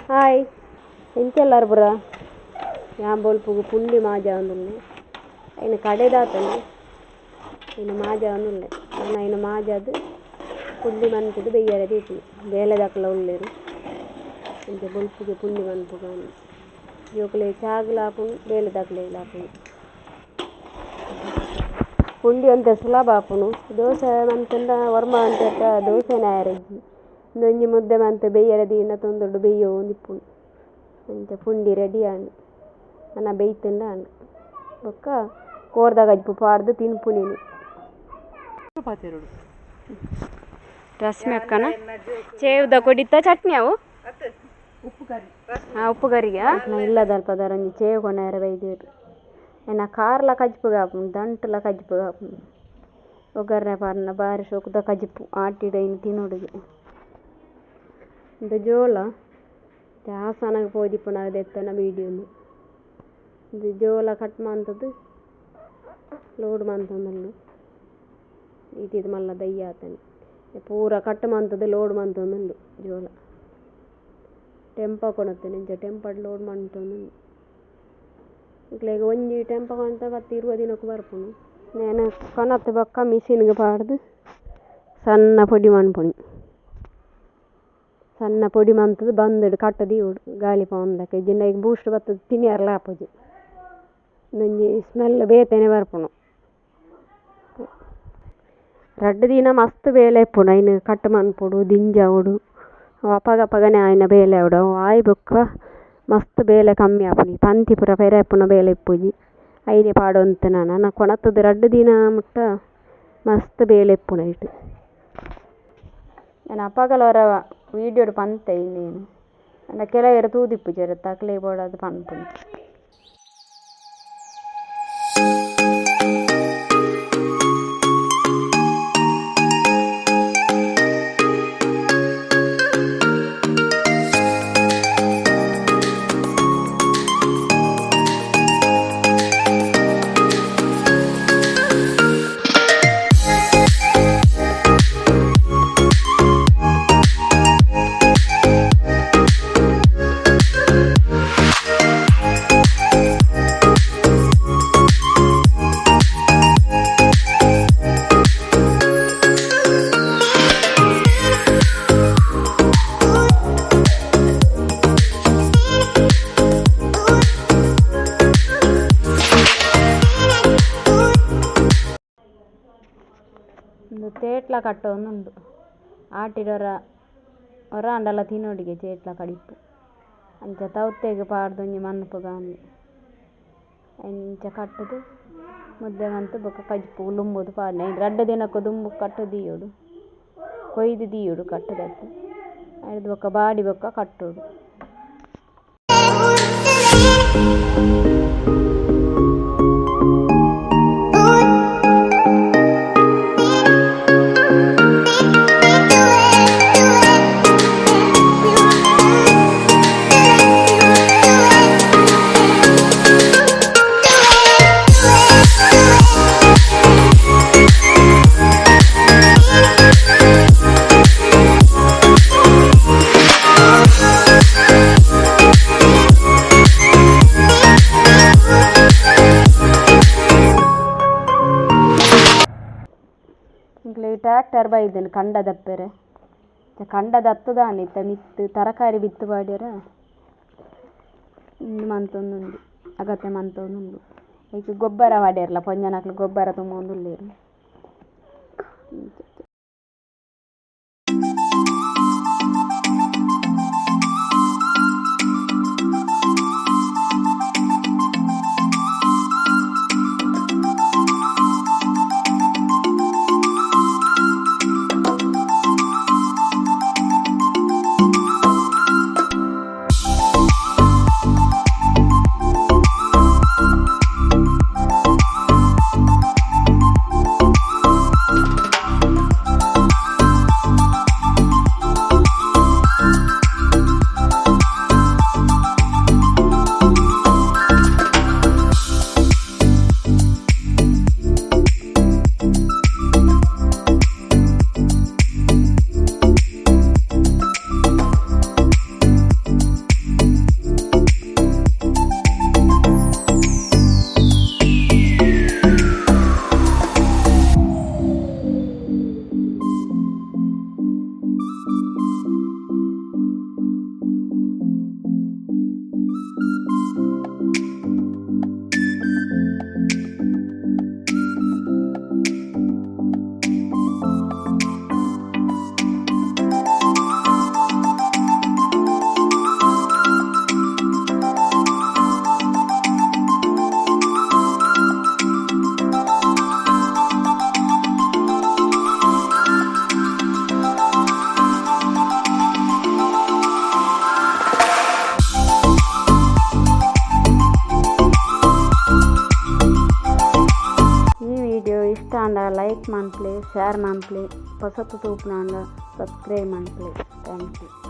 Hi ಎಂಚೆಲ್ಲಾರು ಪೂರ ಯಾನ್ ಬೊಲ್ಪುಗು ಪುಂಡಿ ಮಾಜಾವೊಂದುಲ್ಲೆ ಐನ ಕಡೆದಾತನೆ ಐನ ಮಾಜಾವೊಂದುಲ್ಲೆ ನಾನು ಐನ ಮಾಜಾದ್ ಪುಂಡಿ ಮನ್ಪುದು ಬೆಯ್ಯರೆ ದೀಪುನಿ ಬೇಲೆದಕುಲ ಉಲ್ಲೆರ್ ಇಂಚ ಬೊಲ್ಪುಗು ಪುಂಡಿ ಮನ್ಪುಗ ಜೋಕುಲೆ ಚಾಗ್ಲ ಆಪುಂಡು ಬೇಲೆದಕ್ಲೆಗ್ಲ ಆಪುಂಡು ಪುಂಡಿ ಒಂತೆ ಸುಲಭ ಆಪುಂಡು ದೋಸೆ ಮಂತುಂಡ ಒರ್ಂಬ ಗಂಟೆತ ದೋಸೆನೆ ಆಯೆರೆಜ್ಜಿ ಉಂದೊಂಜಿ ಮುದ್ದೆ ಮಂತ್ ಬೆಯ್ಯರೆ ದೀಂಡ ತೊಂದುರ್ಡು ಬೆಯ್ಯೊಂದಿಪ್ಪುಂಡು ಅಂಚ ಪುಂಡಿ ರೆಡಿ ಆಂಡ್ ನನ ಬೇಯ್ತುಂಡ ಆಂಡ್ ಬೊಕ್ಕ ಕೋರ್ದ ಕಜ್ಪು ಪಾಡ್ದು ತಿನ್ಪುನಿನಿ ರಸ್ಮಿ ಅಕ್ಕನ ಚೇವುದ ಕೊಡಿತ ಚಟ್ನಿ ಅವು ಉಪ್ಪು ಕರಿಗೆ ಇಲ್ಲದಲ್ಪ ಒಂಜಿ ಚೇವು ಕೊನಯೆರೆ ಬೈದೆರ್ ಎನ್ನ ಕಾರ್ಲ ಕಜ್ಪುಗ ಆಪುಂಡು ದಂಟುಲ ಕಜ್ಪುಗ ಆಪುಂಡು ಒಗ್ಗರಣೆ ಪಾಡ್ಂಡ ಬಾರಿ ಶೋಕುದ ಕಜ್ಪು ಆಟಿಡ್ ಐನ್ ತಿನೊಡುಗೆ ಉಂದು ಜೋಳ ಹಾಸನಗ್ ಪೋದಿಪ್ಪುನಗ ದೆತ್ತನ ವೀಡಿಯೋನು ಉಂದು ಜೋಳ ಕಟ್ ಮಂತುದು ಲೋಡ್ ಮಂತೊಂದುಂಡು ಇತ್ತಿತ್ ಮಲ್ಲ ದೈ ಆತುಂಡು ಪೂರ ಕಟ್ ಮಂತುದು ಲೋಡ್ ಮಂತೊಂದುಂಡು ಜೋಳ ಟೆಂಪ ಕೊನೊತುಂಡು ಇಂಚ ಟೆಂಪಡ್ ಲೋಡ್ ಮಂತೊಂದುಂಡು ಇಕ್ಲೆಗ್ ಒಂಜಿ ಟೆಂಪ ಕೊನೊತ 10 20 ದಿನಕ್ ಬರ್ಪುಂಡು ನೇನು ಕೊನತ್ ಬೊಕ್ಕ ಮಿಷಿನ್ಗ್ ಪಾಡ್ದು ಸಣ್ಣ ಪೊಡಿ ಮನ್ಪುನಿ ಸಣ್ಣ ಪೊಡಿ ಮಂತುದು ಬಂದುಡು ಕಟ್ಟ್ ದೀವೊಡು ಗಾಳಿ ಪೋವಂದ್ಲೆಕ ಇಜ್ಜಿಂಡ ಐಕ್ ಬೂಸ್ಟ್ ಬತ್ತುದು ತಿನಿಯೆರ್ಲ ಆಪುಜಿ ಒಂಜಿ ಸ್ಮೆಲ್ ಬೇತೆನೆ ಬರ್ಪುಂಡು ರಡ್ಡ್ ದಿನ ಮಸ್ತ್ ಬೇಲೆ ಇಪ್ಪುಂಡು ಐನ್ ಕಟ್ ಮನ್ಪೊಡು ದಿಂಜಾವೊಡು ಅಪಗ ಅಪಗನೆ ಆಯಿನ ಬೇಲೆ ಆವೊಡು ಅವು ಆಯಿ ಬೊಕ್ಕ ಮಸ್ತ್ ಬೇಲೆ ಕಮ್ಮಿ ಆಪುಂಡು ಪಂತಿ ಪೂರ ಪೆರೆ ಇಪ್ಪುನ ಬೇಲೆ ಇಪ್ಪುಜಿ ಐನೆ ಪಾಡೊಂತು ನನ ಕೊನತುದು ರಡ್ಡ್ ದಿನ ಮುಟ್ಟ ಮಸ್ತ್ ಬೇಲೆ ಇಪ್ಪುಂಡು ಐಟ್ ಯಾನ್ ಅಪಗಲ ಒರ ವೀಡಿಯೋಡು ಪಂತೆ ಇಂದೇನು ಆಂಡ ಕೆಲವೆರ್ ತೂದಿಪ್ಪುಜೆರ್ ಅಕ್ಲೆಗ್ ಬೋಡಾದ್ ಪನ್ಪುನಿ. ತೇಟ್ಲ ಕಟ್ಟೊಂದುಂಡು ಆಟಿಡ್ ಒರ ಒರ ಆಂಡಲ ತಿನೊಡಿಗೆ ಚೇಟ್ಲ ಕಡಿಪು ಅಂಚ ತೌತೆಗ್ ಪಾಡ್ದ್ ಒಂಜಿ ಮನ್ಪುಗ ಅಂದ್ ಅಂಚ ಕಟ್ಟುದು ಮುದ್ದೆ ಮಂತ್ ಬೊಕ್ಕ ಕಜ್ಪು ಲುಂಬುದು ಪಾಡ್ನೆ ಐನ್ ರಡ್ಡ್ ದಿನಕ್ ದುಂಬು ಕಟ್ಟು ದೀಯೊಡು ಕೊಯ್ದು ದೀಯೊಡು ಕಟ್ಟುದತ್ತು ಐರ್ದ್ ಬೊಕ್ಕ ಬಾಡಿ ಬೊಕ್ಕ ಕಟ್ಟೊಡು. ಟ್ರ್ಯಾಕ್ಟರ್ ಬೈದೆನು ಕಂಡ ದಪ್ಪೆರೆ ಕಂಡ ದತ್ತುದಾಂಡ್ ಇತ್ತೆ ಮಿತ್ತ್ ತರಕಾರಿ ಬಿತ್ತ್ ಪಾಡ್ಯೆರ ಉಂದು ಮಂತೊಂದುಂಡು ಅಗತ್ಯ ಮಂತೊಂದುಂಡು ಐಕ್ ಗೊಬ್ಬರ ಪಾಡ್ಯೆರ್ಲ ಪೊಂಜನಕ್ಲು ಗೊಬ್ಬರ ತುಂಬೊಂದುಲ್ಲೆರ್. ಲೈಕ್ ಮನ್ಪುಲೆ, ಶೇರ್ ಮನ್ಪುಲೆ, ಪೊಸತ್ ತೂಪುನಾಂಡ ಸಬ್ಸ್ಕ್ರೈಬ್ ಮನ್ಪುಲೆ. Thank you.